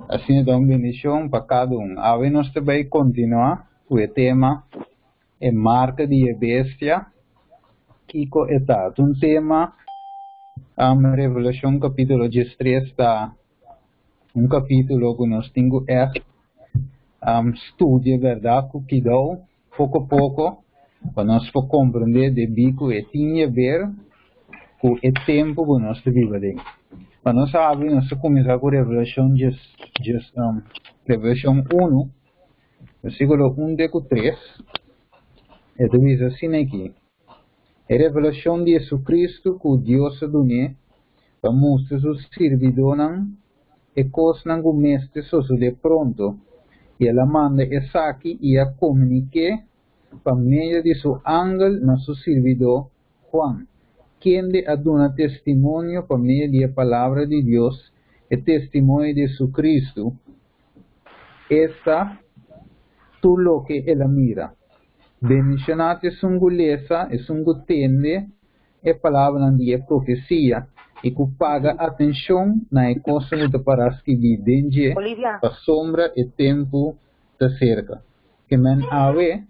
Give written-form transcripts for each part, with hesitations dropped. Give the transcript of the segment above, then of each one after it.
Asina ta un bendishon pa kada un. Awe nos ta bai kontinuá ku e tema E Marka di e Bestia, Kiko E Ta? Ta un tema, Revelashon kapítulo 13 ta un kapítulo ku nos tin ku ègt studia bèrdat ku kidou poko poko pa nos por komprendé debí ku e tin di aber ku e tempu ku nos ta biba den. Pa nos habri nos ta kuminsá ku Revelashon djes djes Revelashon unu versíkulo un te ku tres e ta bisa asina aki, E revelashon di Jesucristo ku Dios a dun'é pa mustra su sirbidónan e kosnan ku mester sosodé pronto, i el a manda esaki i a komunik'é pa medio di su angel na su sirbidó Juan, kende a duna testimonio pa medio di e palabra di Dios, e testimonio di Jesucristo, esta, tur loke el a mira. Bendishoná ta esun ku lesa, esun ku tende e palabranan di e profesia i ku paga atenshon na e kosnan ku ta pará skibí den dje, pasobra e tempu ta serka. Ke men awe,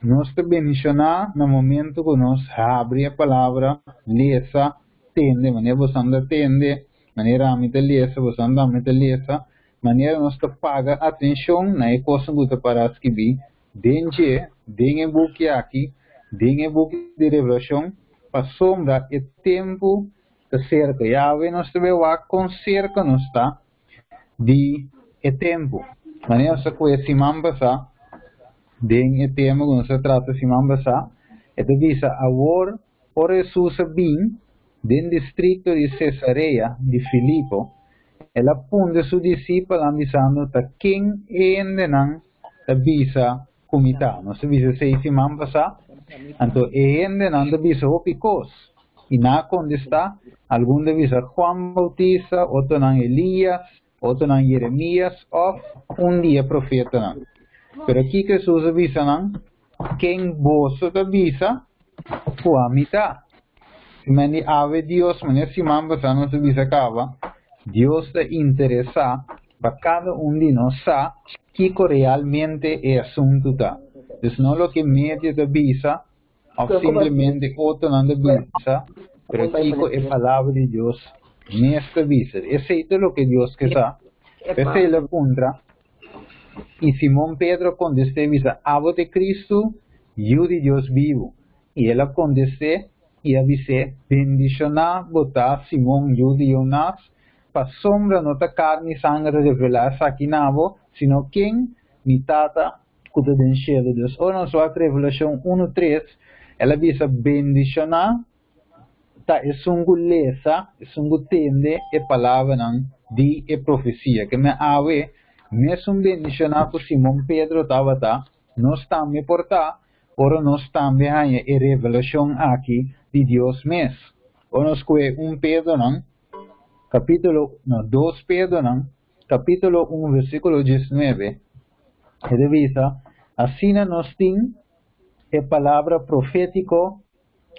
nos ta bendishoná na momentu ku nos habri e palabra, lesa, tende, manera bosan ta tende, manera ami ta lesa, bosan tambe ta lesa, manera nos ta paga atenshon na e kosnan ku ta pará skibí den dje, den e buki aki, den e buki di Revelashon, pasobra e tempu ta serka. Yahweh nos ta bai wak kon serka nos ta di e tempu. Manera nos a kohe siman pasá, den e tema ku nos a trata siman pasá, e ta bisa, Awor, ora Hesus a bin den distrikto di Sesarea di Filipo, el a puntra su disipelnan bisando, Ta ken e hendenan ta bisa ku mi ta? Nos a bisa esei siman pasá. Anto e hendenan ta bisa hopi kos. I nan a kontestá, Algun ta bisa Juan Bautista, otronan Elias, otronan Jeremias òf un di e profetanan. Pero kiko Hesus a bisa nan? Ken boso ta bisa ku ami ta? Men di awe Dios, manera siman pasá nos a bisa kaba, Dios ta interesá pa kada un di nos sa kiko realmente e asuntu ta. Dus no loke media ta bisa òf simplemente otronan ta bisa, pero kiko e Palabra di Dios mes ta bisa. Esei ta loke Dios ke sa. P'esei el a puntra, I Simon Pedro a kontest'é i bisa, Abo ta e Kristu, Yu di Dios bibu. I el a kontest'é i a bis'é, Bendishoná bo ta, Simon, yu di Yonas, pasobra no ta karni i sanger ta revelá esaki na bo, sino ken? Mi Tata ku ta den shelu. Dus ora nos wak Revelashon unu tres, el a bisa, Bendishoná ta esun ku lesa, esun ku tende e palabranan di e profesia. Ke men awe, mesun bendishoná ku Simon Pedro tabata, nos tambe por ta ora nos tambe haña e revelashon aki di Dios mes. Ora nos kohe un Pedronan, kapítulo, no, dos Pedronan, kapítulo un, versíkulo diesnuebe, e ta bisa, Asina nos tin e palabra profétiko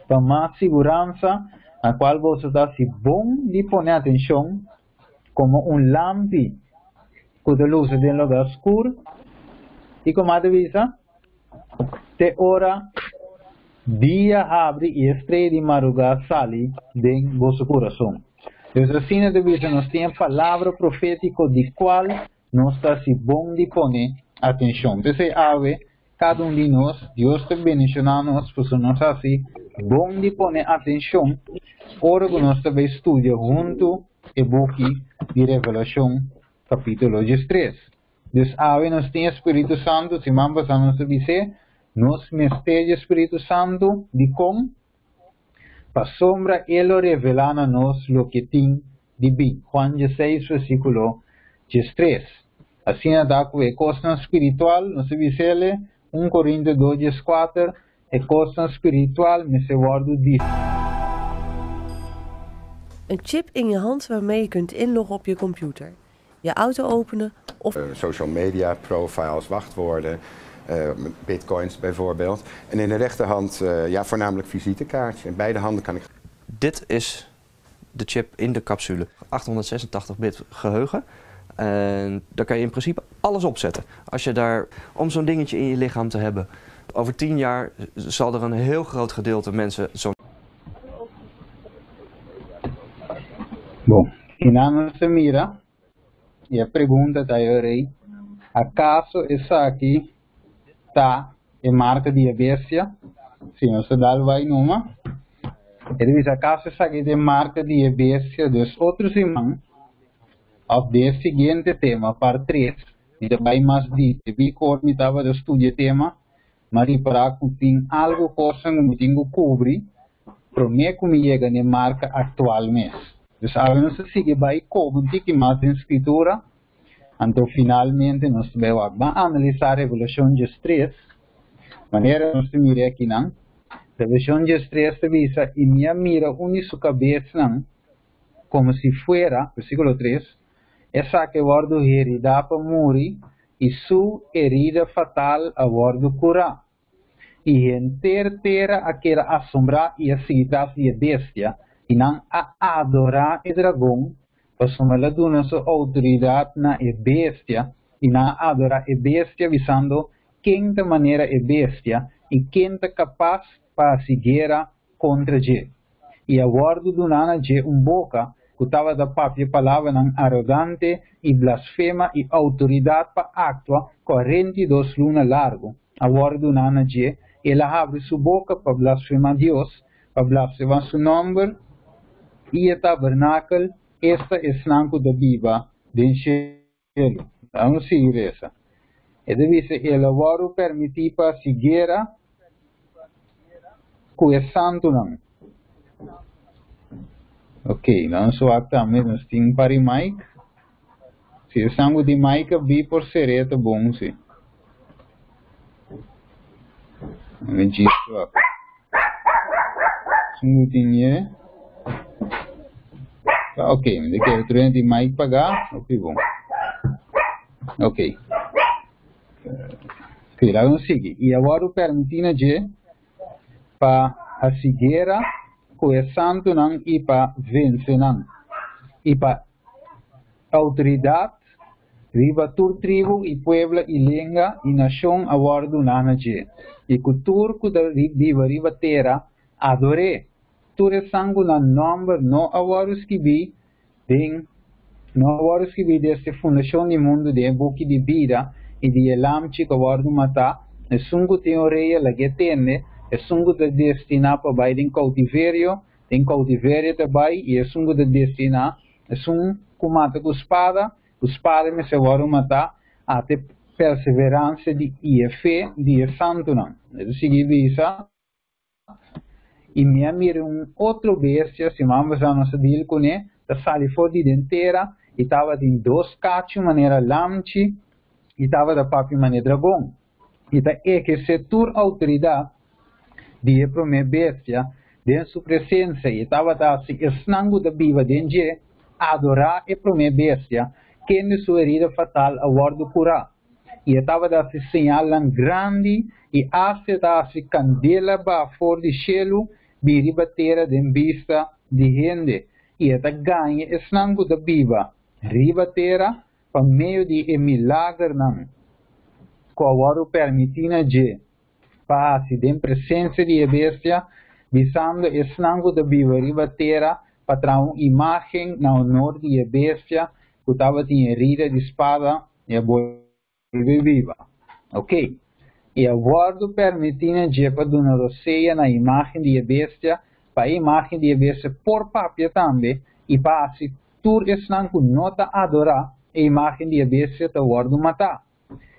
pa mas siguransa na cual boso ta haci bon di pone atencion como un lampi cu ta lusa den lugar scur y como a ta bisa te ora dia habri y e strea di maruga sali den boso curason. Dus asina ta bisa nos tin e palabra profetico di cual Nos ta hasi bon di pone atenshon. P'esei awe, kada un di nos, Dios ta bendishoná nos pasobra nos hasi bon di pone atenshon ora ku nos ta bai studia huntu e buki di Revelashon kapítulo diestres. Dus awe nos tin e spiritu santu, siman pasá nos a bis'é, nos mester di e spiritu santu. Dikon? Pasobra e lo revelá na nos loke tin di bin. Juan dieseis versíkulo diestres. Asina ta ku e kosnan spiritual, nos a bisa el, un Korintio dos dieskuater, e kosnan spiritual mester wòrdu di. Een chip in je hand waarmee je kunt inloggen op je computer, je auto openen of. Social media profiles, wachtwoorden, bitcoins bijvoorbeeld. En in de rechterhand ja, voornamelijk visitekaartje. In beide handen kan ik. Dit is de chip in de capsule. 886 bit geheugen. En daar kan je in principe alles op zetten. Als je daar, om zo'n dingetje in je lichaam te hebben. Over 10 jaar zal er een heel groot gedeelte mensen zo'n Bon, akinan nos a mira, i e pregunta ta ei: akaso esaki ta e marka di bestia? Si, nos ta dal bai numa. E ta bisa: akaso esaki ta e marka di bestia? Dus otro siman, òf e siguiente tema, part 3, mi ta bai mas di, bi kor mi tabata studia tema, m'a ripará ku tin algu kos ku mi tin ku kubri, promé ku mi yega na marka aktual mes. Dus awor nos ta sigui bai komo tiki mas den skritura, anto finalmente nos ta bai analisá Revelashon 3, manera nos ta mira akinan. Revelashon 3 ta bisa: "I mi a mira un di su kabesnan komo si fuera", versíkulo 3, "esaki a wòrdu heridá pa muri i su herida fatal a wòrdu kurá. I henter tera a keda asombrá i a sigui tras di bestia, i nan a adorá e dragon, pasobra el a duna su outoridat na e bestia, i nan a adorá e bestia, bisando: Ken ta manera e bestia, i ken ta kapas pa hasi guera kontra dje? I a wòrdu duná na dje un boka, ku tabata papia palabranan arogante i blasfema, i outoridat pa aktua 42 luna largu a wòrdu duná na dje. El a habri su boka pa blasfemá Dios, pa blasfemá su nòmber i e tabernakel, esta esnan ku ta biba den shelu." Ban sigui esei. E ta bisa: "El a wòrdu permití pa hasi guera ku e santunan." Ok, nos wak tambe, nos tin pari mic. Si e sangu di mic bi por ser ta bon, si. Mi djis wak. Sangu tin e. Ok, mi ke otro di mic paga. Ok, bon. Ok. Ok, laga nos sigui. "I a wòrdu permití na dje pa hasi guera ku e santunan i pa vense nan. I pa outoridat riba tur tribu i pueblo i lenga i nashon a wòrdu duná na dje. I ku tur ku biba riba tera ador'é. Tur esnan ku nan nòmber no a wòrdu skibí desde fundashon di mundu den buki di bida i di e lamchi ku a wòrdu matá. Esun ku tin orea, lag'é tende. Esun ku ta destiná pa bai den koutiverio, den koutiverio ta bai, i esun ku ta destiná, esun ku mata ku spada mester wòrdu matá, ata perseveransia di i fe di e santunan." E ta sigui bisa: "I mi a mira un otro bestia, siman pasá nos a deal kuné, ta sali for di den tera, i tabatin dos kachu manera lamchi, i tabata papia manera dragon. I ta ehersé tur outoridat di e promé bestia den su presensia, i tabata hasi esnan ku ta biba den dje adorá e promé bestia, kende su herida fatal a wòrdu kurá. I tabata hasi señalnan grandi i asta ta hasi kandela baha for di shelu bin riba tera den bista di hende. I ta gaña esnan ku ta biba riba tera pa medio di e milagernan ku a wòrdu permití na dje pa hasi den presensia di e bestia, bisando esnan ku ta biba riba tera pa traha un imágen na honor di e bestia ku tabatin herida di spada i a bolbe biba." Ok. "I a wòrdu permití na dje pa duna rosea na imágen di e bestia, pa e imágen di e bestia por papia tambe, i pa hasi tur esnan ku no ta adorá e imágen di e bestia ta wòrdu matá.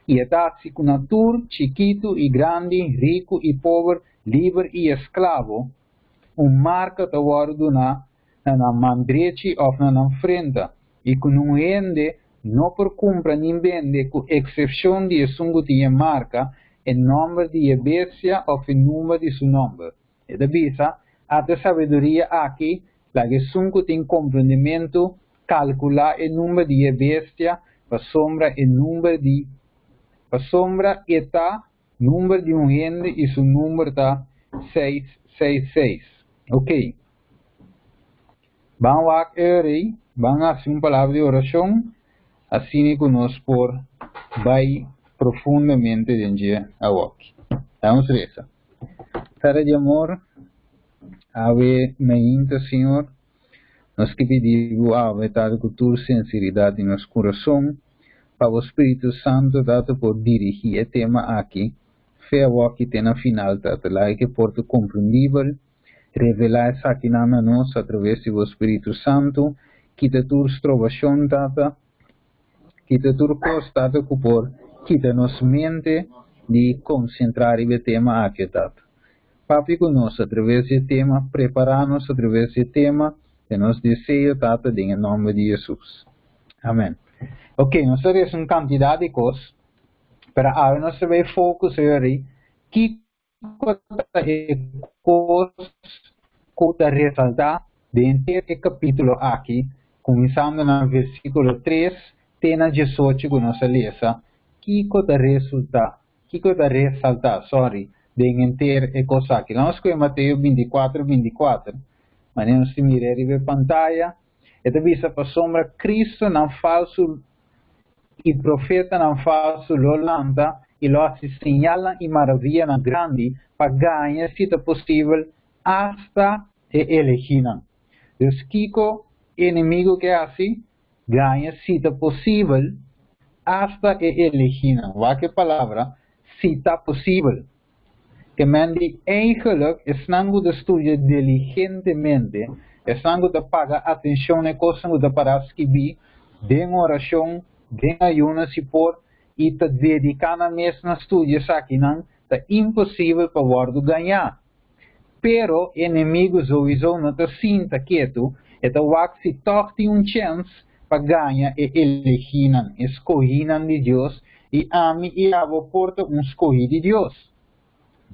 I ta hasi ku na tur, chikitu i grandi, riku i pober, liber i esklabo, un marka ta wòrdu duná na nan man drechi òf na nan frenta, i ku ningun hende no por kumpra ni bende, ku eksepshon di esun ku tin e marka, e nòmber di e bestia òf e number di su nòmber." E ta bisa: "Ata sabiduria aki, laga esun ku tin komprondementu kalkulá e number di e bestia, pasobra e ta number di un hende i su number ta 666." Ok. Ban wak eri, ban hasi un palabra di orashon. Asina ku nos por bai profundamente den dje awoki. Ban resa. Tata di amor, awe mainta, Señor, nos ke pidi Bo awe, Tata, ku tur sinseridat di nos kurason, pa e Spiritu Santu, Tata, por dirigí e tema aki, for di awoki te na final, Tata, laga ku por ta komprendibel, revelá esaki na nos atraves di Spiritu Santu, kita tur strobashon, Tata, kita tur kos, Tata, ku por kita nos mente di konsentrá e tema aki, Tata. Papia ku nos atraves di e tema, prepará nos atraves di e tema, ta nos deseo, Tata, den nòmber di Hesus. Amèn. Ok, nos tin un kantidat di kos, pero awor nos ta bai focus ei, kiko ta e kos ku ta resaltá den e kapítulo aki, kuminsando na versíkulo 3, te na 18 ku nos a lesa, kiko ta resultá, kiko ta resaltá, sorry, den henter e kos aki. Nos skohe Mateo 24, 24, mas nos ta mira riba pantaya, e ta bisa pasombra Kristonan falsu i profetanan falsu lo lanta i lo hasi señal i maravianan grandi pa gaña, si ta posibel, hasta e elegínan. Dus kiko enemigu ke hasi, gaña, si ta posibel, hasta e elegínan. Wak e palabra, si ta posibel. Ke men di eigenlijk esnan ku ta studia diligentemente, esnan ku ta paga atenshon na kos ku ta pará skibí, den orashon, den ayuno si por, i ta dediká nan mes na studia esakinan, ta imposibel pa wòrdu gañá. Pero enemigu sowieso no ta sinta ketu, e ta wak si toch tin un chèns pa gaña e elegínan, eskohínan di Dios, i ami i abo por ta un skohí di Dios.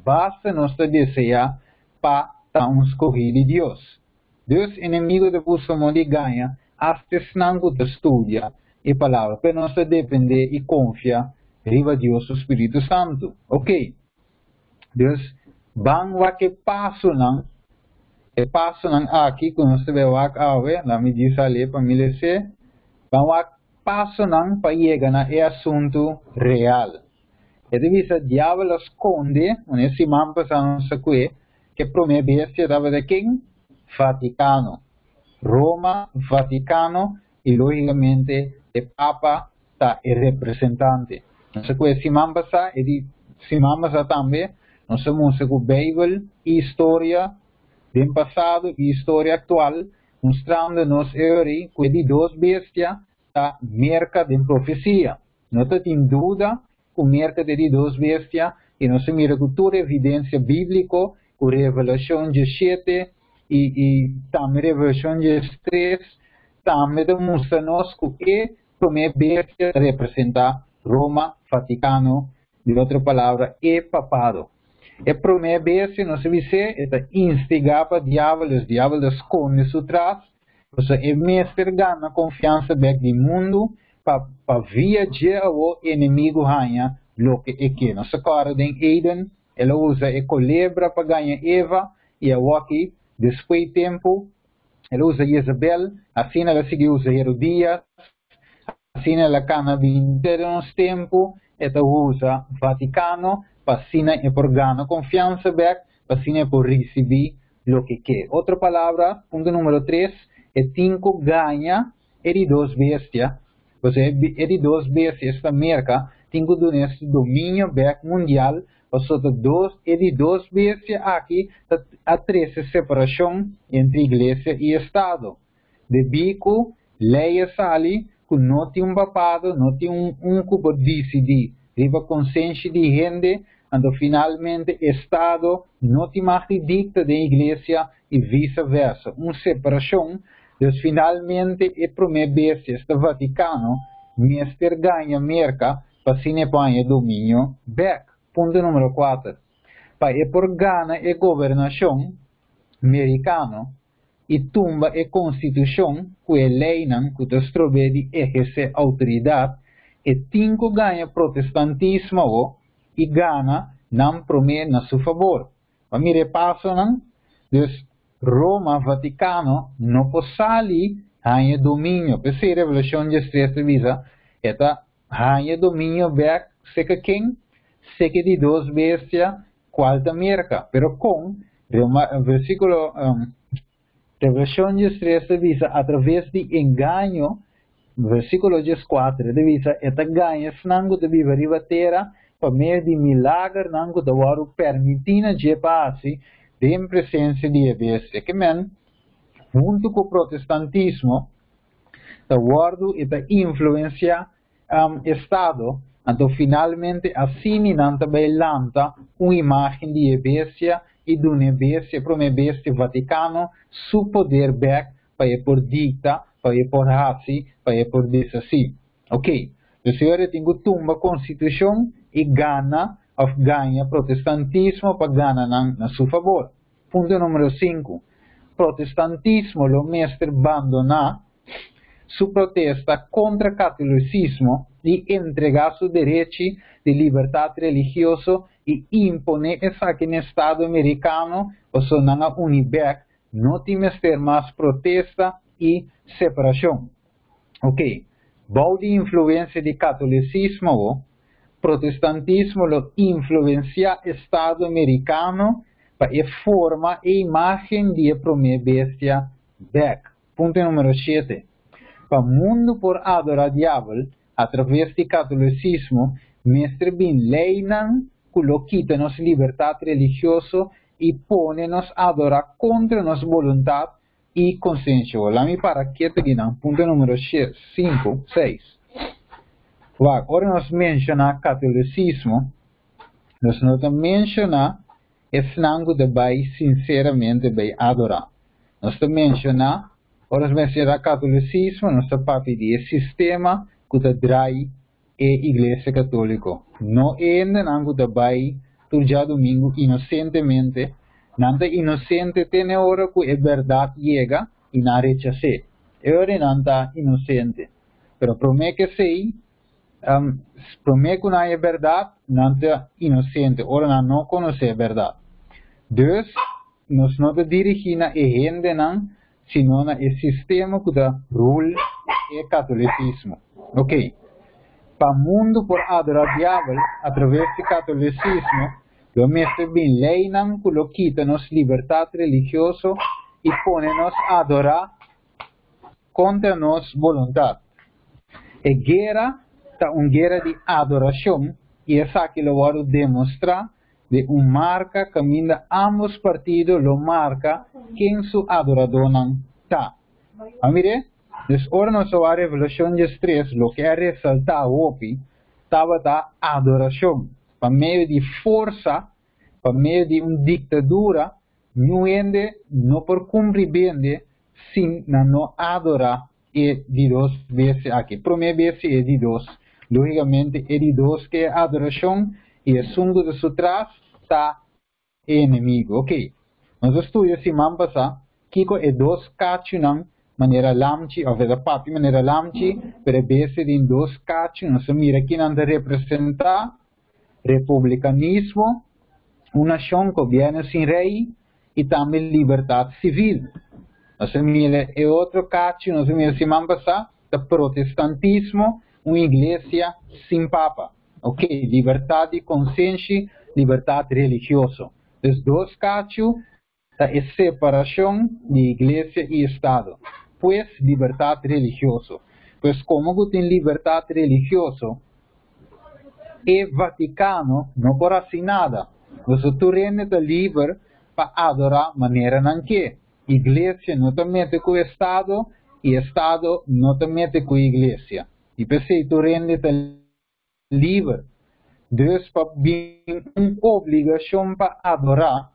Basta nos ta deseá pa ta un skohí di Dios. Dus enemigu ta buska moda di gaña, hasta esnan ku ta studia e palabra, pero nos ta dependé i konfia riba Dios su Spiritu Santu. Ok. Dus ban wak e pasonan, e pasonan aki ku nos ta bai wak awe, laga mi djis ali pa mi lesa, ban wak pasonan pa yega na e asuntu real. E ta bisa diabel a skonde, un siman pasá nos a kue, ku promé bestia tabata ken? Vatikano. Roma, Vatikano, i lógikamente e Papa ta e representante. Nos a kue siman pasá, i di siman pasá tambe, nos a mustra ku Beibel i historia di pasado i historia aktual, mustrando nos eri ku di dos bestia ta Merka di profesia. No tin duda ku Merka di dos bestia i nos a mira ku tur evidensia bíbliko, ku Revelashon 7 i tambe Revelashon 3, tambe ta mustra nos ku e promé bestia ta representá Roma, Vatikano, di otro palabra, e papado. E promé bestia, nos a bisa, ta instigá pa diabel, e diabel ta skonde su tras, osea, e mester gana konfiansa bèk di mundu, pa via dje e enemigu haña loke e ke. Nos a kòrda den Eden, el a usa e kolebra pa gaña Eva, i aki, despues di tempu, el a usa Jezabel, asina el a sigui usa Herodias, asina el a kana bin un tempu, e ta usa Vatikano, pa asina e por gana konfiansa bèk, pa asina e por risibí loke ke. Otro palabra, punto número 3, e tin ku gaña e di dos bestia, osea, e di dos bestia, esta Merka, tin ku duna dominio bèk mundial, osea, dos, e di dos bestia aki a trese separashon entre iglesia i Estado. Debí ku lei a sali ku no tin un papado, no tin un ku por disidí, riba konsenshi di hende, anto finalmente Estado no tin mas dikta di iglesia i vice-versa. Un separashon, dus finalmente e promé bestia, esta Vatikano, mester gaña Merka, pa asina e dominio bèk. Punto número 4. Pa e por gana e gobernashon merikano i tumba e konstitushon ku e leinan ku ta stroba di ehersé outoridat e tin ku gaña protestantismo i gana nan promé na su fabor. Ma mira pasonan, dus Roma, Vatikano, no por sali haña dominio. P'esei Revelashon 3 ta bisa, E ta haña dominio bèk serka ken? Serka e di dos bestia, kual ta Merka. Pero kon? Versíkulo um, Revelashon 13 ta bisa atraves di engaño. Versíkulo 14 ta bisa e ta gaña esnan ku ta biba riba tera pa medio di milagernan ku ta wòrdu permití na dje pa hasi den presensia di e bestia. Ke men, huntu ku protestantismo ta wòrdu i ta influensiá estado, anto finalmente asina nan ta bai lanta un imágen di e bestia i duna e bestia, promé bestia Vatikano, su poder bèk pa e por dikta, pa e por hasi, pa e por deshasí. Ok, dus awor tin ku tumba konstitushon i gana òf gaña protestantismo pa gana nan na su fabor. Punto número 5. Protestantismo lo mester bandoná su protesta kontra katolisismo i entregá su derecho di libertat religioso i imponé esaki na Estado amerikano, o nan a uni bèk, no tin mester mas protesta i separashon. Ok, bou di influensia di katolisismo, protestantismo lo influensiá Estado amerikano pa forma e imágen di promé bestia bèk. Punto número 7. Pa mundu por adorá diabel atraves di katolisismo, mester bin leinan ku lo kita nos libertat religioso i pone nos adorá kontra nos boluntat i konsenshi. Laga mi para ketu akinan. Punto número 5, 6. Ora nos menshoná katolisismo, nos no ta menshoná esnan ku ta bai sinseramente bai adorá. Nos ta menshoná, ora nos menshoná katolisismo, nos ta papia di sistema ku ta drai e Iglesia Katóliko. No hendenan ku ta bai tur djadumingu inosentemente, nan ta inosente te ora ku e bèrdat yega i nan rechas'é. E ora nan ta inosente. Pero promé ku esei, promé ku nan e bèrdat, nan ta inosente, ora nan no konosé e bèrdat. Dus, nos no ta dirigí na e hendenan, sino na e sistema ku ta rule e katolisismo. Ok. Pa mundu por adorá diabel atraves di katolisismo, lo mester bin leinan ku lo kita nos libertat religioso i pone nos adorá kontra nos boluntat. E guera ta un guera di adorashon i esaki lo wòrdu demostrá di un marka kaminda ambos partido lo marka ken su adoradónan ta. A mira, dus ora nos a Revelashon 3, loke a resaltá hopi, tabata adorashon. Pa medio di forsa, pa medio di un diktadura, ningun hende no por kumpra bende sin nan no adorá e di dos bestia aki. Promé bestia e di dos. Lógikamente, e di dos ku e adorashon i esun ku su tras ta enemigu. Ok. Nos a studia siman pasá, kiko e dos kachunan manera lamchi, òf e papi manera lamchi, pero e bestia tin dos kachu, nos a mira ku nan ta representá republikanismo, un nashon gobièrnu sin rei i tambe libertat sivil. Nos a mira e otro kachu, nos a mira siman pasá, ta protestantismo, un iglesia sin papa. Ok, libertat di konsenshi, libertat religioso. Dus dos kachu ta e separashon di iglesia i Estado. Pues libertat religioso. Pues komo ku tin libertat religioso, e Vatikano no por hasi nada. Pues tur hende ta liber pa adorá manera nan ke. Iglesia no ta mete ku Estado i Estado no ta mete ku iglesia. I p'esei tur hende ta liber. Dus pa un obligashon pa adorá,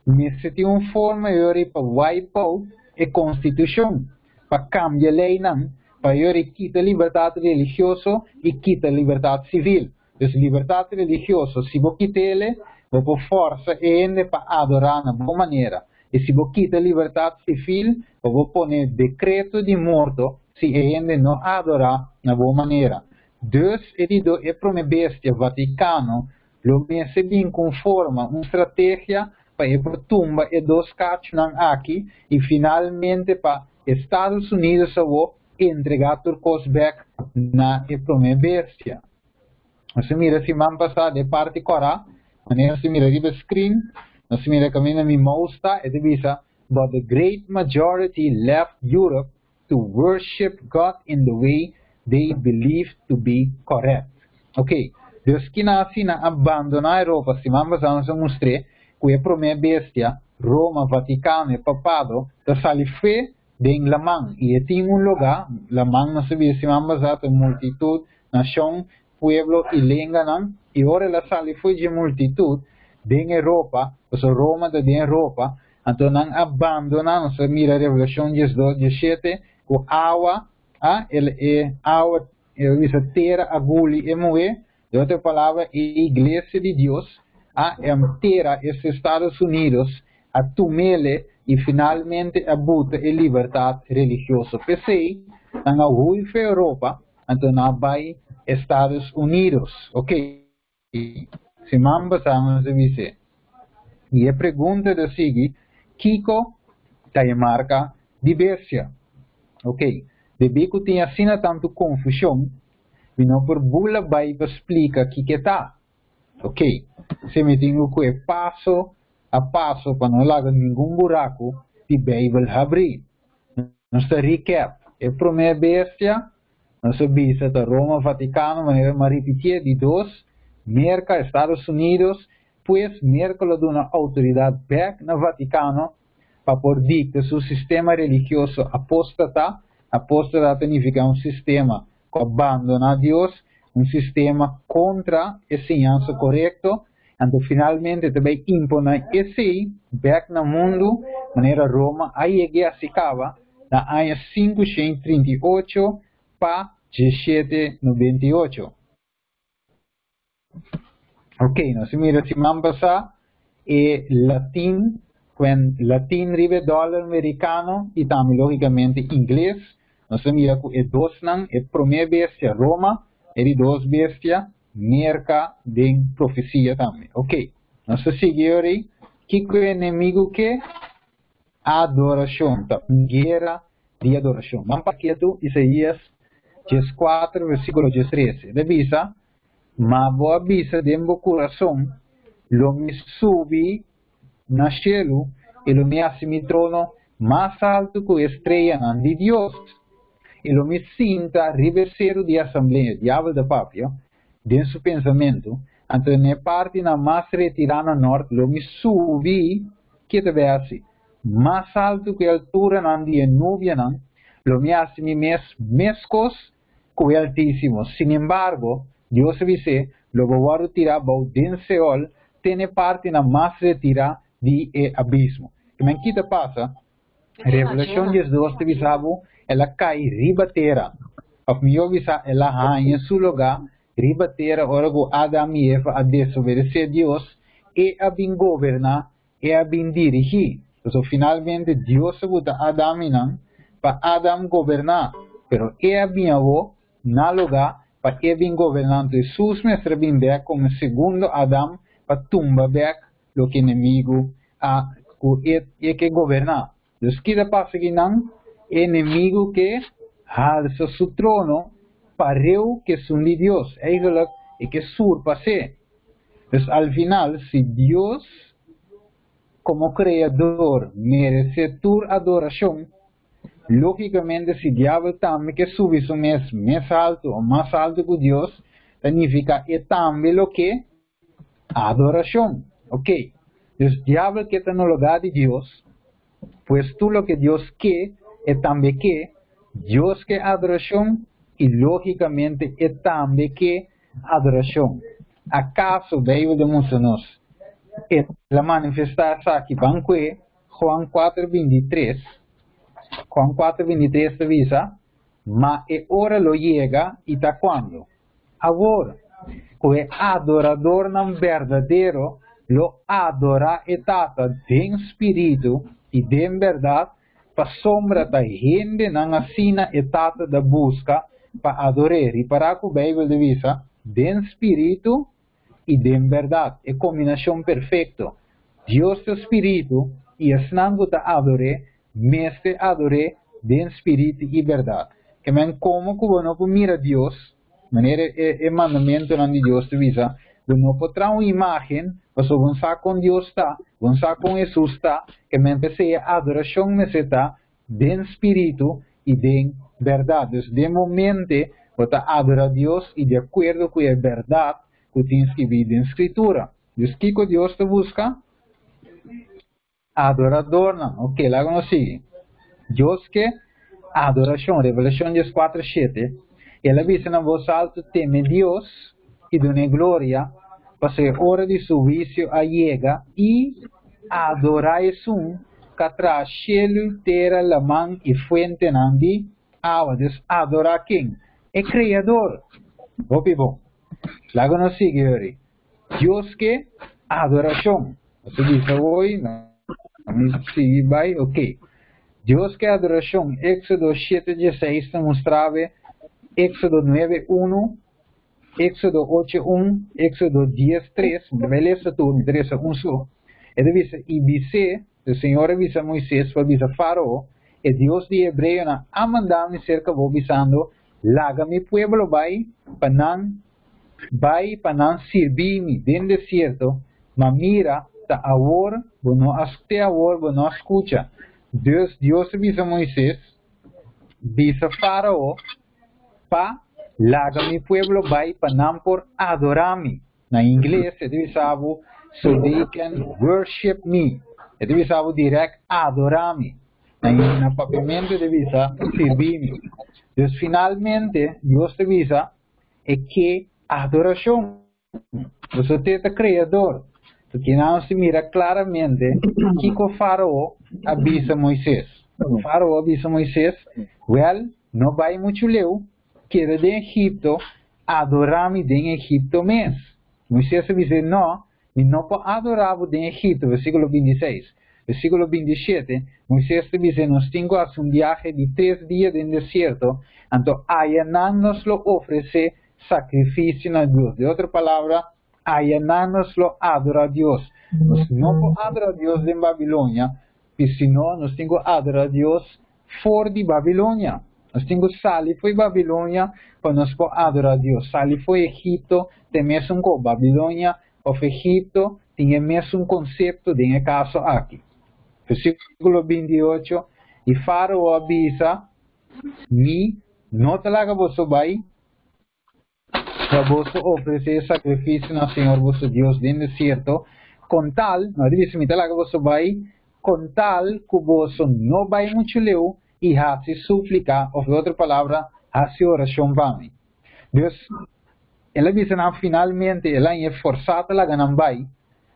mester tin un forma pa wipe out e konstitushon, pa kambia leinan, pa kita libertat religioso i kita libertat sivil. Dus libertat religioso, si bo kit'é, bo por forsa hende pa adorá na bon manera. I si bo kita libertat sivil, bo pone dekreto di morto si hende no adorá na bon manera. Dus e di e promé bestia Vatikano lo mester bin ku forma un strategia pa e tumba e dos kachunan aki i finalmente pa Estados Unidos entregá tur kos bèk na e promé bestia. Nos a mira siman pasá den parti kòrá, manera nos a mira riba screen, nos a mira kaminda mi mouse ta, e ta bisa, But the great majority left Europe to worship God in the way they believed to be correct. Ok, dus kina asina a bandoná Europa, siman pasá nos a mustr'é ku e promé bestia, Roma, Vatikano, e papado, ta sali fe den laman i e tin un lugá, laman nos a bisa siman pasá ta multitut, nashon, pueblo i lenganan, i ora el a sali fo'i dje multitut den Europa, pasobra Roma ta den Europa, anto nan a bandoná, nos a mira Revelashon diesdos, dieshete, ku awa a, el e awa, el a bisa tera a guli e muhé, den otro palabra e iglesia di Dios a tera, esta Estados Unidos, a tumele i finalmente a buta e libertat religioso. P'esei nan a hui for Europa, anto nan a bai Estados Unidos. Ok, siman pasá nos a bis'é. I e pregunta ta sigui, Kiko ta e marka di bestia? Ok, debí ku tin asina tantu konfushon, mi no por bula bai pa splika kiko e ta. Ok, si mi tin ku kue paso a paso pa no laga ningun buraku di Beibel habrí. Nos ta recap, e promé bestia, nos a bisa ta Roma Vaticano, manera mi a ripitié, di dos, Merka, Estados Unidos, pues Merka lo duna outoridat bèk na Vaticano pa por dikta su sistema religioso apóstata, apóstata ta nifiká un sistema ku a bandoná Dios, un sistema kontra e siñansa korekto, anto finalmente ta bai imponé esei bèk na mundu manera Roma a yega i hasi kaba na aña 538 pa 1798. Ok, nos a mira siman pasá e latin, kuen latin riba e dòler merikano i tambe lógikamente ingles. Nos a mira ku e dosnan, e promé bestia Roma, e di dos bestia Merka den profesia tambe. Ok, nos ta sigui ora ei. Kiko e enemigu ke? Adorashon. Ta un guera di adorashon. Ban pa ketu Isaías 14 versíkulo 13. E ta bisa, Ma bo a bisa den bo kurason, Lo mi subi na shelu i lo mi hasi mi trono mas altu ku e streanan di Dios, i lo mi sinta riba e seru di asamblea. Diabel ta papia den su pensamentu, anto na e partinan mas retirá na nort lo mi subi, ke ta bai hasi? Mas altu ku e alturanan di e nubianan, lo mi hasi mi mes meskos ku e Altísimo. Sin embargo, Dios a bis'é, Lo bo wòrdu tirá bou den Seol, te n'e partinan mas retirá di e abismo. I men ki ta pasa? Revelashon 12 ta bisa bo, El a kai riba tera. Òf mihó bisá, el a haña su lugá riba tera ora ku Adam i Eva a desobedesé Dios, e a bin goberná, e a bin dirigí. Pasobra finalmente Dios a buta Adam i nan pa Adam goberná, pero e a bin awó na lugá pa e bin goberná. Anto Hesus mester a bin bèk komo e segundo Adam pa tumba bèk loke enemigu a ku e e ke goberná. Dus ki ta pasa aki nan? E enemigu ke halsa su trono pareu ku esun di Dios. Eigenlijk e ke surpas'é. Dus al final si Dios komo Kreador meresé tur adorashon, lógikamente si Diabel tambe ke subi su mes mes haltu o mas haltu ku Dios, ta nifiká e tambe lo ke Adorashon. Ok. Dus diabel ke ta na lugá di Dios, pues tur loke Dios ke, e tambe ke. Dios ke adorashon i lógikamente e tambe ke adorashon. Akaso Beibel ta mustra nos el a manifestá esaki? Ban kue Juan kuater 23. Juan kuater 23 ta bisa, Ma e ora lo yega i ta kuando? Awor, ku e adoradornan berdadero lo adorá e Tata den spiritu i den bèrdat, pasobra ta hendenan asina e Tata ta buska pa ador'é. Ripará ku Beibel ta bisa, Den spiritu i den bèrdat, e kombinashon perfekto. Dios ta spiritu, i esnan ku ta ador'é mester ador'é den spiritu i bèrdat. Ke men komo ku bo no por mira Dios, manera e mandamentunan di Dios ta bisa, bo no por traha un imágen, pasobra bo no sa kon Dios ta, bo no sa kon Hesus ta, ke men p'esei e adorashon mester ta den spiritu i den bèrdat. Dus den bo mente bo ta adorá Dios i di akuerdo ku e bèrdat ku tin skibí den Skritura. Dus kiko Dios ta buska? Adoradornan. Ok, laga nos sigui. Dios ke adorashon. Revelashon 14, 7. El a bisa na bos altu, Teme Dios i dun'é gloria, pasobra e ora di su huisio a yega, i adorá esun k'a traha shelu, tera, laman i fuentenan di awa. Dus adorá ken? E Kreador. Hopi bon. Laga nos sigui, Hurry. Dios ke adorashon. Nos a bisa hoy, mi sigui bai, ok. Dios ke adorashon. Éxodo 7, 16 ta mustrabe, Éxodo 9, 1, Éxodo 8, 1, Éxodo 10, 3, mi ta bai lesa tur, mi ta lesa un so. E ta bisa, i bis'é, e Señor a bisa Moisés pa bisa Fárao, E Dios di e hebreonan a manda mi serka bo bisando, Laga mi pueblo bai pa nan Bai pa nan sirbi mi den desierto, ma mira, ta awor bo no a te awor bo no a skucha. Dus Dios a bisa Moises, Bisa Fárao pa laga mi pueblo bai pa nan por adorá mi. Na ingles e ta bisa bo, so they can worship me. E ta bisa bo dirèkt adorá mi. Na papiamentu e ta bisa sirbi mi. Dus finalmente Dios ta bisa, E ke adorashon. Boso te ta Kreador. Pasobra nan si mira klaramente kiko Fárao a bisa Moises. Fárao a bisa Moises, Wèl, no bai muchu leu, keda den Egipto, adorá mi den Egipto mes. Moises a bis'é, No, Mi no por adorá bo den Egipto, versíkulo 26. Versíkulo 27, Moisés ta bisa, Nos tin ku hasi un biahe di tres dia den desierto, anto ayanan nos lo ofresé sakrifisio na Dios. Den otro palabra, ayanan nos lo adorá Dios. Nos no por adorá Dios den Babilonia, i si no, nos tin ku adorá Dios for di Babilonia. Nos tin ku sali fo'i Babilonia pa nos por adorá Dios. Sali fo'i Egipto ta e mesun kos. Babilonia òf Egipto tin e mesun konsepto den e kaso aki. Versíkulo 28, I Fárao a bisa, Mi no ta laga boso bai pa boso ofresé sakrifisio na Señor boso Dios den desierto, kon tal, no a bisa mi ta laga boso bai, kon tal ku boso no bai muchu leu i hasi súplika, òf di otro palabra, hasi orashon pa mi. Dus, el a bisa nan finalmente, el a haña forsá ta laga nan bai,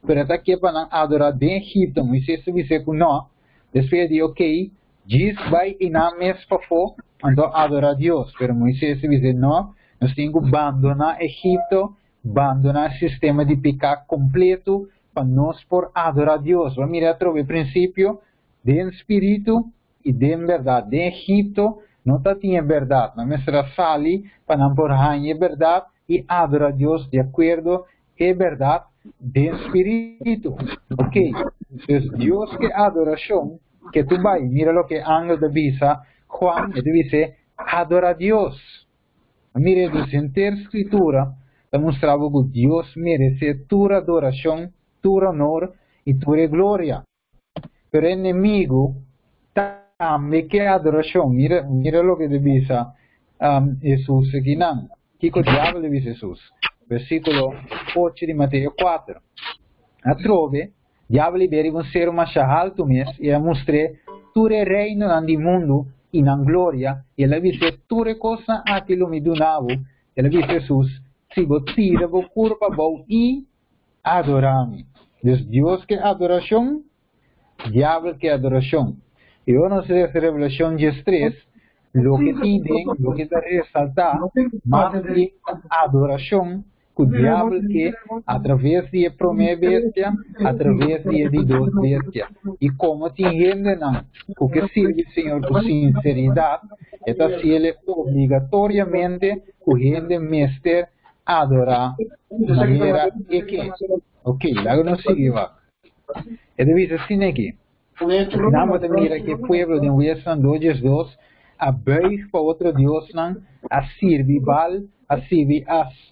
pero e ta ke pa nan adorá den Egipto. Moisés ta bis'é ku nò. Despues e di, Okey, Djis bai i nan mes pafó, anto adorá Dios. Pero Moisés a bis'é, No, nos tin ku bandoná Egipto, bandoná e sistema di piká kompletu pa nos por adorá Dios. Bo a mira atrobe e prinsipio? Den spiritu i den bèrdat. Den Egipto no tatin e bèrdat. Nan mester a sali pa nan por haña e bèrdat i adorá Dios di akuerdo e bèrdat den spiritu. Ok, dus Dios ke adorashon ke tu bai. Mira loke e angel ta bisa Juan, e ta bis'é, Adora Dios. Mira, dus henter Skritura ta mustra bo ku Dios meresé tur adorashon, tur honor i tur e gloria. Pero e enemigu tambe ke adorashon. Mira, mira loke ta bisa um, Hesus akinan. Kiko diabel ta bisa Hesus? Versíkulo 8 di Mateo 4. Atrobe, diabel a bira riba un seru masha haltu mes i a mustr'é tur e reinonan di mundu i nan gloria, i el a bis'é, Tur e kosnan aki lo mi duna bo. El a bisa Hesus, Si bo tira bo kurpa abou i Adorá mi. Dus Dios ke adorashon, diabel ke adorashon. I ora nos lesa Revelashon 13, loke tin den, loke ta resaltá mas di adorashon ku diabel ke atraves di e promé bestia, atraves di e di dos bestia. I komo tin hendenan ku ke sirbi Señor ku sinseridat, e ta hasiel obligatoriamente ku hende mester adorá manera e ke. Ok, laga nos sigui wak. E ta bisa asina aki, Nan bo ta mira ku e pueblo den Huesnan 2 dies 2. A buig pa otro diosnan, a sirbi Baal, a sirbi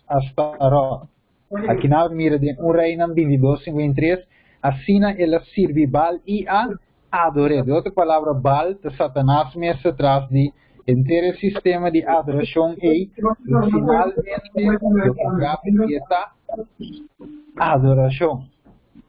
Astarot. Aki nan mira den 1 Reinan 22, 53, asina el a sirbi Baal i a ador'é. Den otro palabra, Baal ta Satanas mes tras di henter e sistema di adorashon ei, i finalmente loke Gabi ke ta adorashon.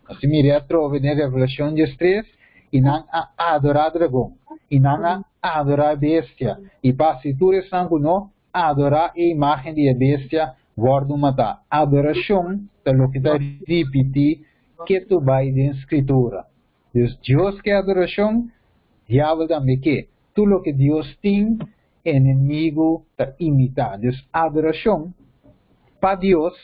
Nos ta mira atrobe den Revelashon 13, i nan a adorá dragon, i nan a adorá e bestia, i pa hasi tur esnan ku no adorá e imágen di e bestia wòrdu matá. Adorashon ta loke ta ripití ketu bai den Skritura. Dus Dios ke adorashon, diabel tambe ke. Tur loke Dios tin, enemigu ta imitá. Dus adorashon pa Dios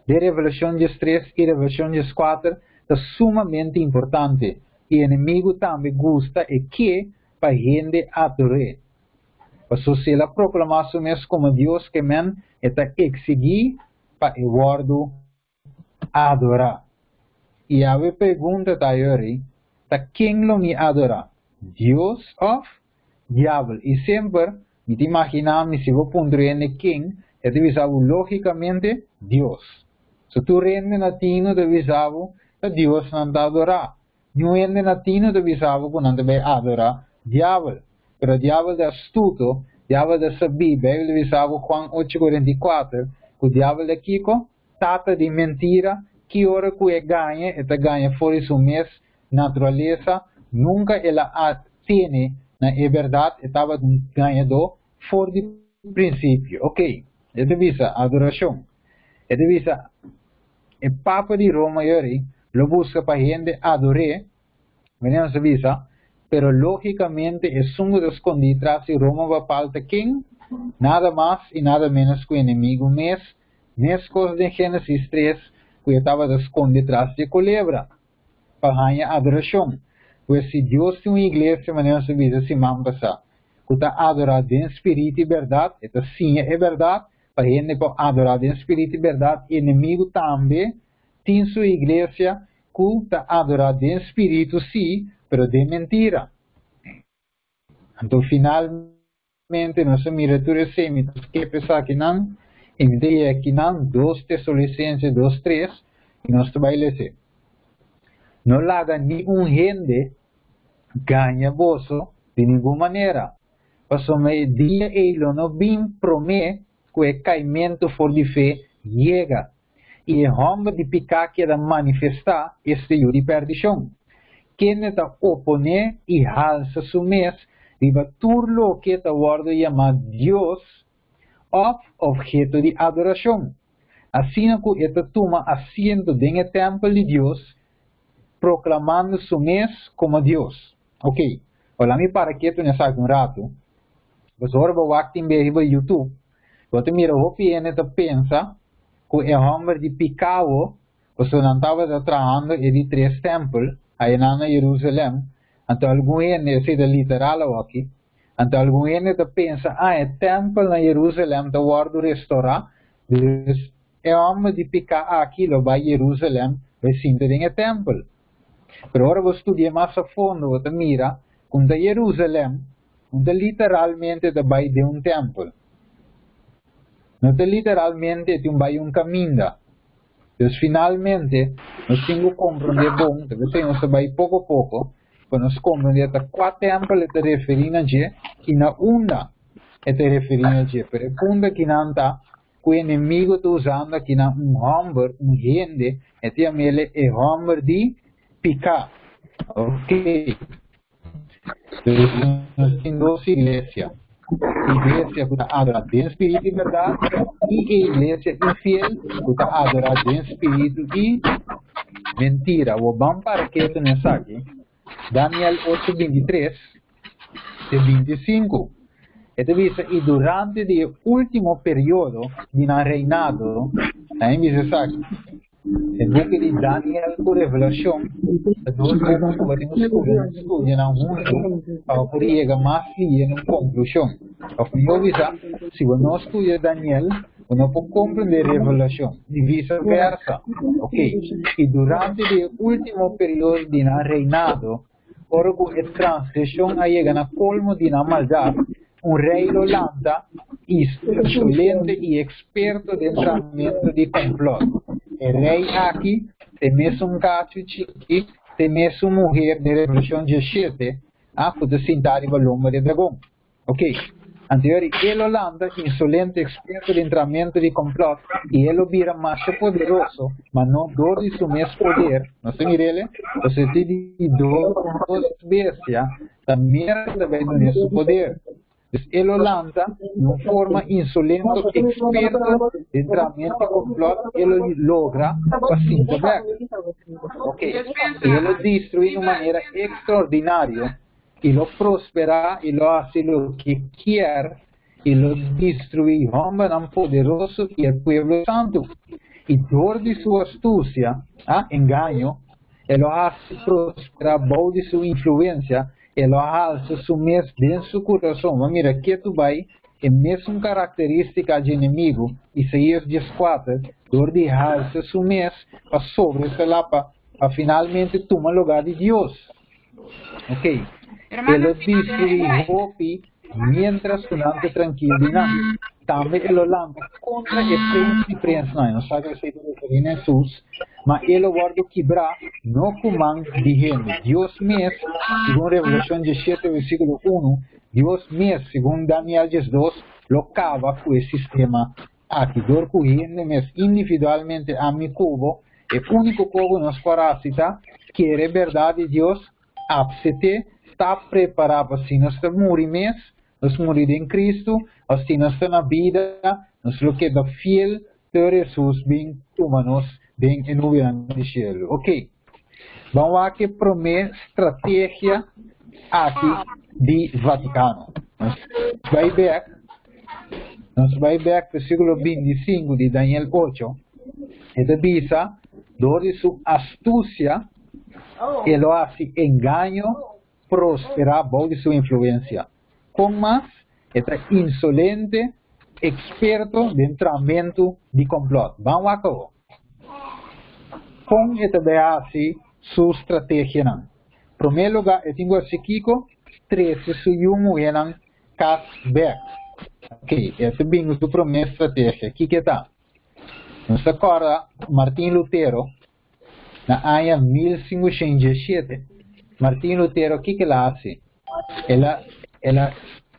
den Revelashon 13 i Revelashon 14 ta sumamente importante. I enemigu tambe gusta e ke pa hende ador'é. Pasobra si el a proklamá su mes komo Dios ke men, e ta eksigí pa e wòrdu adorá. I awe pregunta ta yori, ta ken lo mi adorá? Dios òf diabel? I semper mi ta imaginá mi si bo puntra hende ken, e ta bisa bo lógikamente Dios. So tur hende na tinu ta bisa bo ta Dios nan ta adorá. Niun hende na tinu ta bisa bo ku nan ta bai adorá diabel. Pero diabel ta astuto, diabel ta sabí. Beibel ta bisa bo, Juan ocho 44, ku diabel ta kiko? Tata di mentira, ki ora ku e gaña, e ta gaña for di su mes naturalesa, nunka el a tene na e bèrdat, e tabata un gañadó for di prinsipio. Ok, e ta bisa adorashon. E ta bisa e Papa di Roma yori lo buska pa hende ador'é, Mene nos a bisa, pero lógikamente esun ku ta skondí tras di Roma papal ta ken? Nada mas i nada ménos ku enemigu mes, meskos den Génesis 3 ku e tabata skonde tras di e kolebra pa haña adorashon. Pues si Dios tin un iglesia, manera nos a bisa siman pasá, ku ta adorá den spiritu i bèrdat, e ta siña e bèrdat pa hende por adorá den spiritu i bèrdat, enemigu tambe tin su iglesia ku ta adorá den spiritu sí, pero den mentira. Anto finalmente nos a mira tur esei, mi ta skep esakinan i mi ta yega akinan, 2 Tesalonicense 2, 3, i nos ta bai lese. No laga ni un hende gaña boso di ningun manera, pasobra e dia ei lo no bin promé ku e kaimentu for di fe yega, i e hòmber di piká keda manifestá, esta yu di pèrdishon, kende ta oponé i halsa su mes riba tur loke ta wòrdu yamá dios òf opheto di adorashon, asina ku e ta tuma asiento den e tèmpel di Dios, proklamando su mes komo Dios. Oke, ora mi para ketu na esaki un ratu, pasobra ora bo wak tin bes riba YouTube, Bo ta mira hopi hende ta pensa ku e hòmber di Pikawo, pasobra nan tabata trahando e di tres tèmpel ayanan na Yerusalèm, anto algun hende, esei ta literal awoki, anto algun hende ta pensa, ah, e tèmpel na Yerusalèm ta wòrdu restorá, dus e hòmber di piká aki lo bai Yerusalèm bai sinta den e tèmpel. Pero ora bo studia mas a fondo bo ta mira ku ta Yerusalèm No ta literalmente ta bai den un tèmpel. No ta literalmente tin bai un kaminda. Dus finalmente nos tin ku komprondé bon, ta p'esei nos ta bai poko poko, pa nos komprondé ta kua tèmpel e ta referí na dje i na unda e ta referí na dje. Pero e punto akinan ta ku e enemigo ta usando akinan un hòmber, un hende, e ta yam'el e hòmber di piká. Oké. Nos tin dos iglesia. Iglesia ku ta adorá den spiritu i bèrdat i e iglesia infiel ku ta adorá den spiritu i mentira. Awor ban para ketu na esaki. Daniel 8, 23 te 25. E ta bisa, i durante di e último periodo di nan reinado, nan bisa esaki. E buki di Daniel ku Revelashon ta dos buki ku bo tin ku studia studia nan huntu pa bo por yega mas lihe na un konklushon. Òf mihó bisa, si bo no studia Daniel, bo no por komprendé Revelashon, ni visa versa. Oke, i durante di e último periodo di nan reinado, ora ku e transgreshon a yega na kolmo di nan maldat, Un rei lo lanta, insolente i eksperto den trahamentu di kòmplòt. E rei aki ta e mesun kachu chikí, ta e mesun muher den Revelashon 17, ku ta sintá riba lomba di e dragon. Ok. Anto e lo lanta, insolente, eksperto den trahamentu di kòmplòt, i e lo bira masha poderoso, ma no dor di su mes poder. Nos ta mir'el? Pasobra e di dos bestia ta Merka ta bai dun'é su poder. Dus e lo lanta di un forma insolento, eksperto den trahamentu di kòmplòt, e lo logra pa sinta bèk. Ok. I e lo destruí di un manera ekstraordinario. I lo prosperá i lo hasi loke kier, i lo destruí hòmbernan poderoso i e pueblo santu. I dor di su astusia, a, engaño, e lo hasi prosperá bou di su influensia, e lo halsa su mes den su kurason. Bo mira ketu bai e mesun karakterístika dje enemigu, Isaías 14, dor di halsa su mes pa sobresalá pa pa finalmente tuma lugá di Dios. Ok. E lo destruí hopi miéntras ku nan ta trankil di nan. Tambe e lo lanta kontra e prens di prensnan. Nos sa ku esei ta referí na Hesus. Ma e lo wòrdu kibrá, no ku man di hende. Dios mes, segun Revelashon 17 versíkulo 1, Dios mes, segun Daniel 12, lo kaba ku e sistema aki. Dor ku hende mes individualmente, ami ku bo, E úniko kos ku nos por hasi ta kere bèrdat di Dios, apset'é, sta prepará pa si nos ta muri mes, nos muri den Kristu, òf si nos ta na bida, nos lo keda fiel te ora Hesus bin tuma nos den e nubenan di shelu. Oke, ban wak e promé strategia aki di Vatikano. Nos bai bèk, nos bai bèk versíkulo 25 di Daniel 8. E ta bisa, dor di su astusia, e lo hasi engaño prosperá bou di su influensia. Kon mas? E ta insolente, eksperto den tramentu di kòmplòt. Ban wak awor. Kon e ta bai hasi su strategianan? Promé lugá, e tin ku hasi kiko? Trese su yu muhénan kas bèk. Oké, e ta bin ku su promé strategia. Kiko e ta? Nos ta kòrda Martin Lutero na aña 1517. Martin Lutero kiko el a hasi? El a el a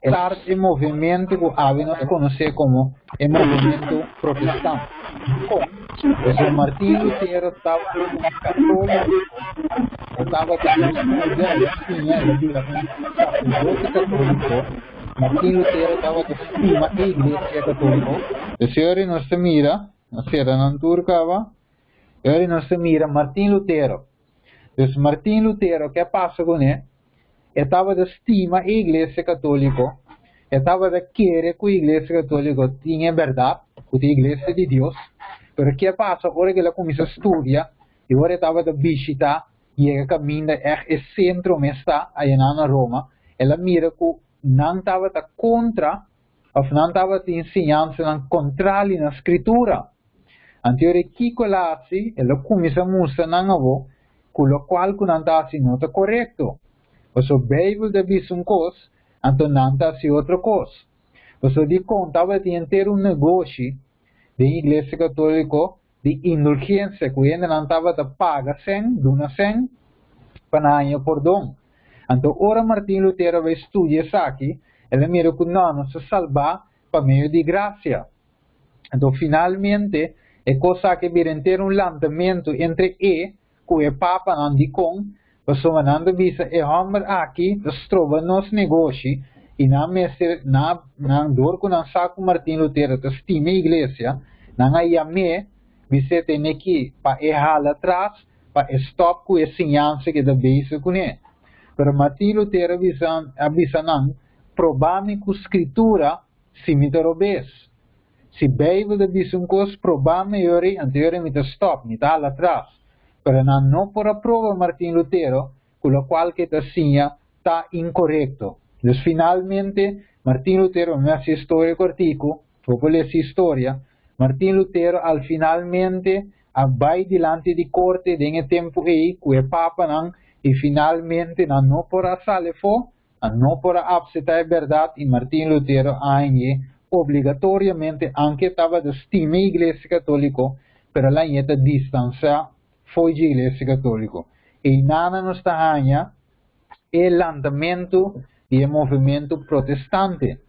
start e movementu ku awe nos konosé komo e movementu protestant. Dikon? Pasobra Martin Lutero tabata un katóliko, e tabata un studia, el a siña, el a bira un saserdote katóliko. Martin Lutero tabata stima e Iglesia Katóliko. Esei ora nos ta mira, nos sera nan tur kaba, e ora nos ta mira Martin Lutero. Dus Martin Lutero, ke a pasa kuné? E tabata stima e Iglesia Katóliko, e tabata kere ku Iglesia Katóliko tin e bèrdat, ku ta e Iglesia di Dios. Pero ke a pasa ora ku el a kuminsá studia i ora e tabata bishitá yega kaminda ègt e sentro mes ta ayanan na Roma, el a mira ku nan tabata kontra òf nan tabatin siñansanan kontrali na Skritura. Anto e kiko el a hasi? El a kuminsá mustra nan awor ku lokual ku nan ta hasi no ta korekto. Pasobra Beibel ta bisa un kos, anto nan ta hasi otro kos. Pasobra dikon tabatin henter un negoshi den Iglesia Katóliko di indulgensia ku hendenan tabata paga sèn, duna sèn, pa nan haña pordon. Anto ora Martin Lutero a bai studia esaki, el a mira ku nò, nos ta salbá pa medio di grasia. Anto finalmente e kos aki a bira henter un lantamentu entre e ku e papanan. Dikon? Pasobra nan ta bisa e hòmber aki ta stroba nos negoshi i nan mester na nan dor ku nan sa ku Martin Lutero ta stima e iglesia, nan a yam'é bis'é tene ki pa e hala tras pa e stòp ku e siñansa ku e ta bezig kuné. Pero Martin Lutero a bisa a bisa nan, Proba mi ku Skritura si mi ta robes. Si Beibel ta bisa un kos, proba mi yori, anto yori mi ta stòp, mi ta hala tras. Pero nan no por a proba Martin Lutero ku lokual ku e ta siña ta inkorekto. Dus finalmente, Martin Lutero, mi a hasi e storia kòrtiku, bo por lesa e historia, Martin Lutero al finalmente a bai dilanti di korte den e tempu ei ku e papanan i finalmente nan no por a sali afó. Nan no por a apseptá e bèrdat i Martin Lutero a hañ'é obligatoriamente aunke e tabata stima e Iglesia Katóliko, pero el a hañ'é ta distansiá fo'i dje Iglesia Katóliko. Einan nos ta haña e lantamentu di e movementu protestante.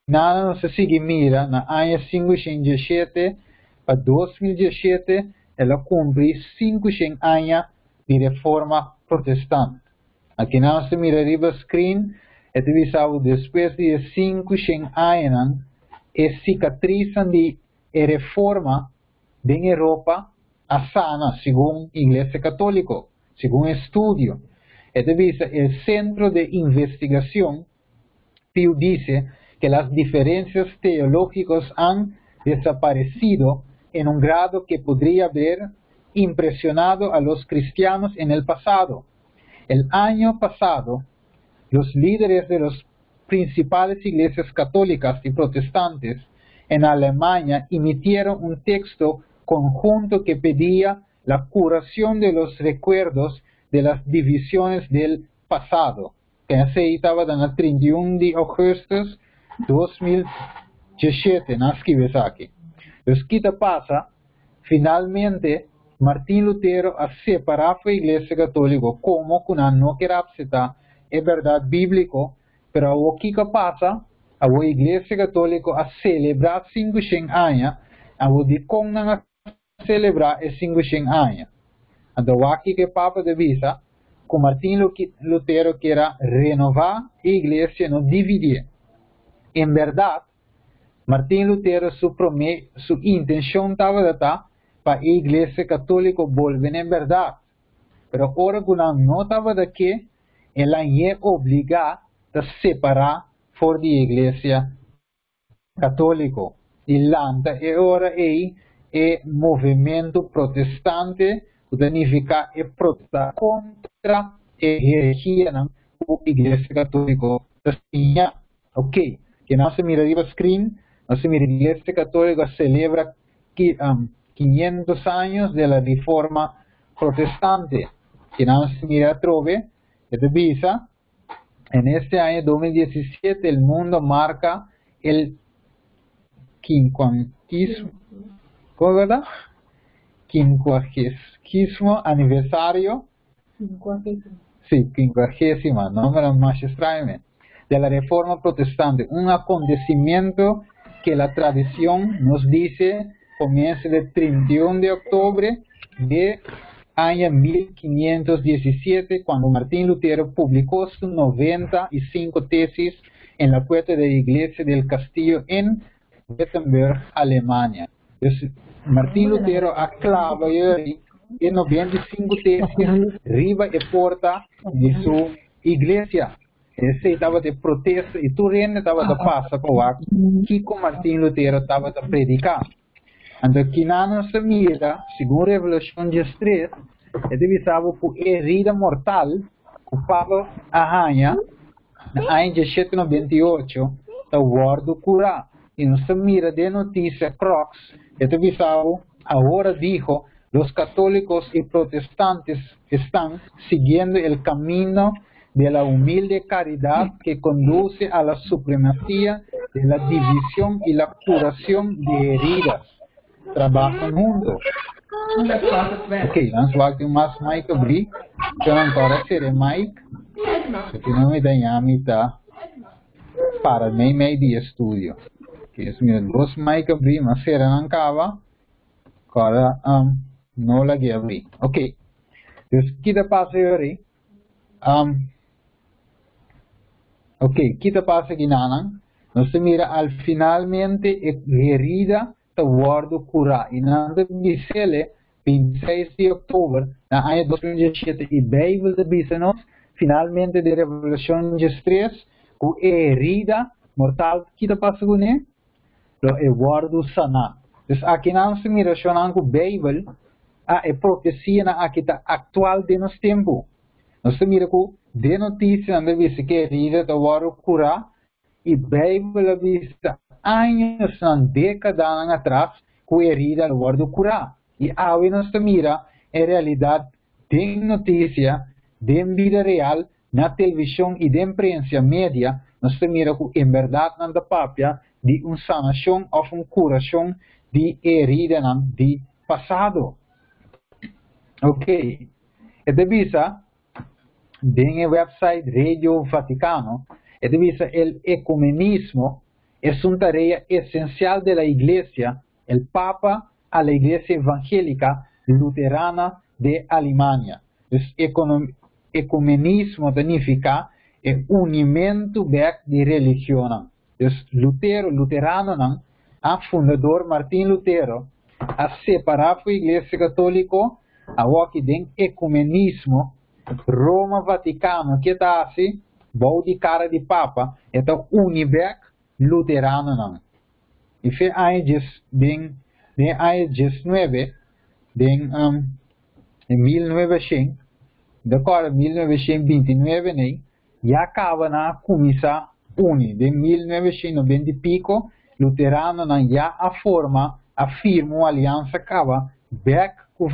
Nada nos a sigui mira na aña 517 pa 2017 el a kumpli 500 aña di Reforma Protestant. Aki nos ta mira riba screen, e ta bisa despues di 500 aña e sikatris di e reforma den Europa a sana, segun Iglesia Katóliko, segun estudio. E ta bisa el Centro de Investigación Pew dice que las diferencias teológicas han desaparecido en un grado que podría haber impresionado a los cristianos en el pasado. El año pasado, los líderes de las principales iglesias católicas y protestantes en Alemania emitieron un texto conjunto que pedía la curación de los recuerdos de las divisiones del pasado. Esei tabata na 31 di ougùstùs 2017, nan a skirbi esaki. Anto, kiko ta pasa? Finalmente, Martin Lutero a separá for di Iglesia Katóliko komo ku nan no ke aseptá e bèrdat bíbliko, pero kiko a pasa? E Iglesia Katóliko a selebrá 500 aña, a di kon nan a selebrá e 500 aña. Anto, aki ku Papa ta bisa, ku Martin Lutero ker a renobá e iglesia, no dividí. En bèrdat, Martin Lutero su promé, su intenshon tabata pa e Iglesia Katóliko bolbe na bèrdat. Pero ora ku nan no tabata ke, el a obligá na separá for di Iglesia Katóliko. I lanta e ora ei e movementu protestante, ku ta nifiká e protesta kontra e herehia na Iglesia Katóliko. Ok, ku nos mira riba screen, nos mira Iglesia Katóliko selebrá 500 años de la Reforma Protestante. Ku nos mira atrobe, e ta bisa, en este año 2017 el mundo marca el quincuantismo, ¿cómo es verdad? Quincuagésimo aniversario. Quincuagésima. Sí, quincuagésima, no me mas straño, de la Reforma Protestante, un acontecimiento que la tradición nos dice comienza el 31 de octubre de año 1517, cuando Martín Lutero publicó sus 95 tesis en la puerta de la iglesia del castillo en Wittenberg, Alemania. Entonces, Martín Lutero a klaba e 95 tesis riba e porta di su iglesia. Esei tabata di protesta i tur hende tabata pasa pa kiko Martín Lutero tabata prediká. Anto, aki nos ta mira, segun Revelashon 3, e ta bisa ku herida mortal, ku Papa a haña, na aña 798, ta wòrdu kurá. I nos ta mira den notisia Crux, e ta bisa, ahora dijo, los católicos y protestantes están siguiendo el camino de la humilde caridad que conduce a la supremacía de la división y la curación de heridas. Trabajan juntos. Ok, vamos a mas mic abrí. Anto awor sera mic. Si no mi daña mi ta para meimei di estudio. Ok, mira dos mic abrí, m'a sera nan kaba. Awor no lag'é habrí. Ok. Anto, kiko ta pasa ei? Ok, kiko ta pasa akinan? Nos mira al finalmente e herida ta wòrdu kurá. I nan ta bis'é 26 di òktober, na aña 2017, i Beibel ta bisa nos, finalmente den Revelashon 3, ku e herida mortal kiko ta pasa kuné, lo e wòrdu saná. Anto, aki nos ta mira ku Beibel, a e profesia na aki ta aktual den nos tempu. Nos ta mira ku den notisia nan ta bisa ku herida ta wòrdu kurá i Beibel a bisa aña, dékada atras ku herida ta wòrdu kurá. I awe nos ta mira en realidat den notisia, den bida real. Na televishon i den prensa, media, nos ta mira ku en berdat nan ta papia di un sanashon òf un kurashon di heridanan di pasado. Ok. E ta bisa den e website Radio Vaticano, e ta bisa: "El ecumenismo es una tarea esencial de la Iglesia, el Papa a la Iglesia Evangélica Luterana de Alemania." Dus ecumenismo ta nifiká e unimentu bèk di religion. Dus Lutero, luteranonan, a fundador Martin Lutero, a separá for di Iglesia Katóliko, awor den ecumenismo, Roma, Vaticano, ku ta asina, bou di kara di Papa, e ta uni bèk luteranonan. I for aña den aña 19, den 1900, di akuerdo, 1929, ne, ya kaba nan a kuminsá uni. Den 1990 i piku, luteranonan ya a forma, a firma un aliansa kaba, bèk ku